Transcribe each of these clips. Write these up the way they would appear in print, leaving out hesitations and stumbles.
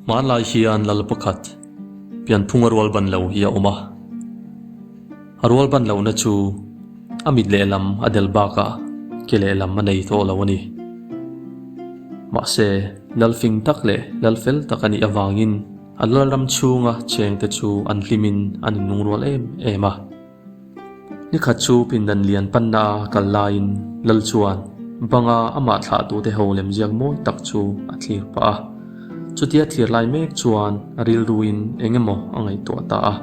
Hmanlai hian lal pakhat pianphunga rual ban lo hi a awm a. A rual ban lohna chu a mit lehlam a del bakah ke lehlam a nei tawh lo a ni. Mahse, lal fing tak leh lal fel tak a nih avangin a lalram chhunga chengte chu an hlimin an innungrual em em a. Nikhat chu pindan lian panna a kal laiin Lal chuan banga amah thlahtute ho lemziak mawi tak chu a thlir pah a. Chutia thlir lai mek chuan a rilruin eng emaw a ngaihtuah ta a.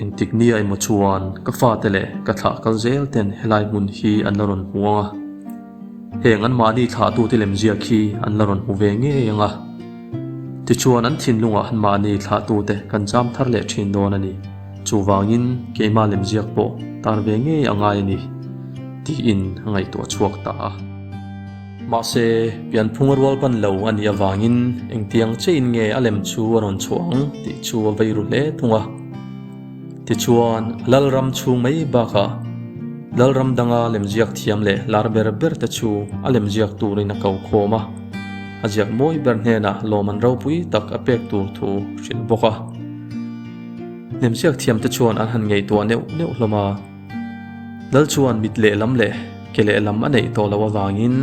Engtik nia emaw chuan ka fate leh ka thlah kal zel ten helai hmun hi an la rawn hmu ang a. Heng anmahni thlahtute lemziak hi an la rawn hmu ve ngei ang a. Tichuan an thinlungah anmahni thlahtute kan cham thar leh thin dawn a ni. Chuvangin keimah lemziak pawh tar ve ngei a ngai a ni, tiin a ngaihtuah chhuak ta a. Mahse, pianphunga rual ban lo a nih avangin engtiang chiahin nge a lem chu a rawn chhuah ang tih chu a vei ru hle thung a. Tichuan, Lalram chhung mai bakah Lalram danga lemziak thiam leh lar ber ber te chu a lemziak turin a ko khawm a, a ziak mawi ber hnenah lawm an ropui tak a pek tur thu hrilh bawk a. Lemziak thiam te chuan an han ngaihtuah neuh neuh hlawm a. Lal chuan mit lehlam leh ke lehlam a neih tawh loh avangin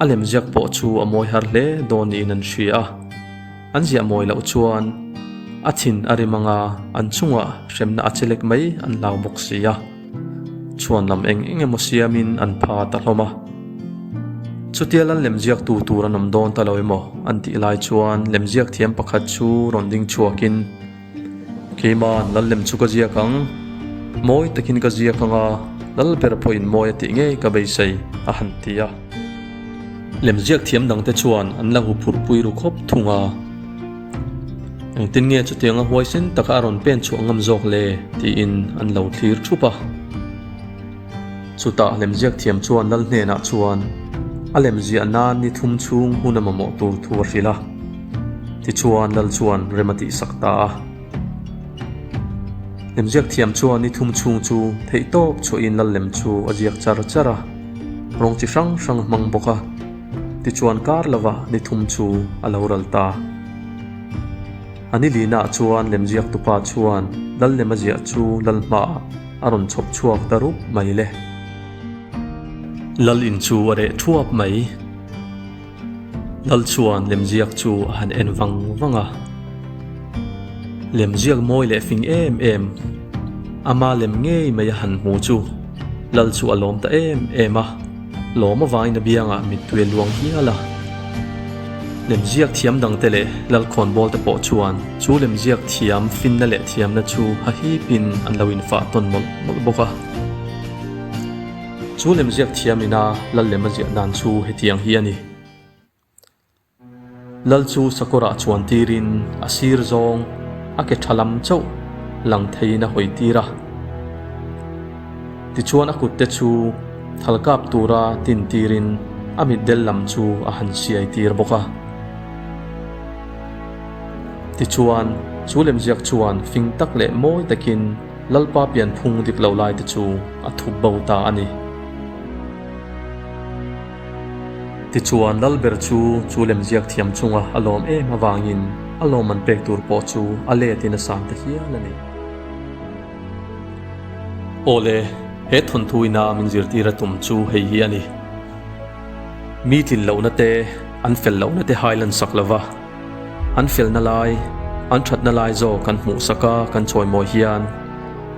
a lemziak pawh chu a mawi har hle dawn niin an hria a. An ziah mawi loh chuan a thin a rim anga an chungah hremna a chelek mai an hlau bawk si a. Chhuan lam eng eng emaw siamin an pha ta hlawm a. Chutia lal lemziaktu tur an awm dawn ta lo emaw an tih lai chuan lemziak thiam pakhat chu rawn ding chhuakin, Keiman lal lem chu ka ziak ang, mawi takin ka ziak ang a, lal ber pawhin mawi a tih ngei ka beisei, a han ti a. Lemziak thiam dangte chuan an la huphurhpui ru khawp thung a. Engtin nge chutianga huaisen taka a rawn pen chhuah ngam zawk le? tiin an lo thlir thup a. Chutah lemziak thiam chuan lal hnenah chuan a lemziah nan ni thum chhung hun a mamawh tur thu a hrilh a. Tichuan lal chuan rem a tihsak ta a. Lemziak thiam chuan ni thum chhung chu theihtawp chhuahin lal lem chu a ziak char char a, rawng chi hrang hrang a hmang bawk a. Tichuan kar lova ni thum chu a lo ral ta. A ni lina chuan lemziak tupa chuan lal lem a ziah chu lal hmaah a rawn chhawp chhuak ta rup mai le. Lal in chu a reh thuap mai. Lal chuan lemziak chu a han en vang vang a. Lemziak mawi leh fing em em, ama lem ngei mai a han hmu chu lal chu a lawm ta em em a. Lawm avangin a biangah mittui a luang hial a. Lemziak thiam dangte leh Lalkhawnbawl te pawh chuan chu lemziak thiam finna leh thiamna chu hahipin an lo infah tawn mawlh mawlh bawk a. Chu lemziak thiam ina Lal lem a ziah dan chu hetiang hi a ni. Lal chu sakawrah chuan tirin a sir zawng a ke tha lam chauh lang theiin a hawi tir a. Tichuan a kutte chu thal kap tura tin tirin a mitdel lam chu a han siai tir bawk a. Tichuan chu lemziak chuan fing tak leh mawi takin Lalpa pianphung dik lo laite chu a thup bo ta a ni. Tichuan Lalber chu chu lemziak thiam chunga a lawm em avangin a lawm an pek tur pawh chu a letin a san ta hial a ni. Awle, he thawnthu ina min zirtir a tum chu hei hi a ni. Mi tlin lohna te, an fel lohna te hai lan sak lova, an felna lai, an thatna lai zawk kan hmuh sak a kan chawimawi hian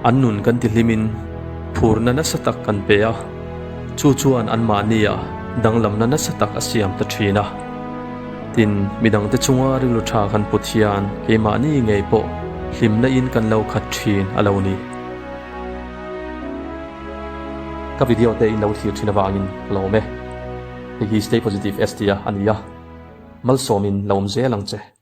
an nun kan tihlimin phurna nasa tak kan pe a. Chu chuan anmahnia danglamna nasa tak a siam ta thin a. Tin, midangte chunga rilru tha kan put hian keimahni ngei pawh hlimna in kan lo khat thin a lo ni. Ka video te in lo thlir thin avangin ka lawm e. Hei hi Stay Positive ST a a ni a. Malsawmin lo awm zel ang che.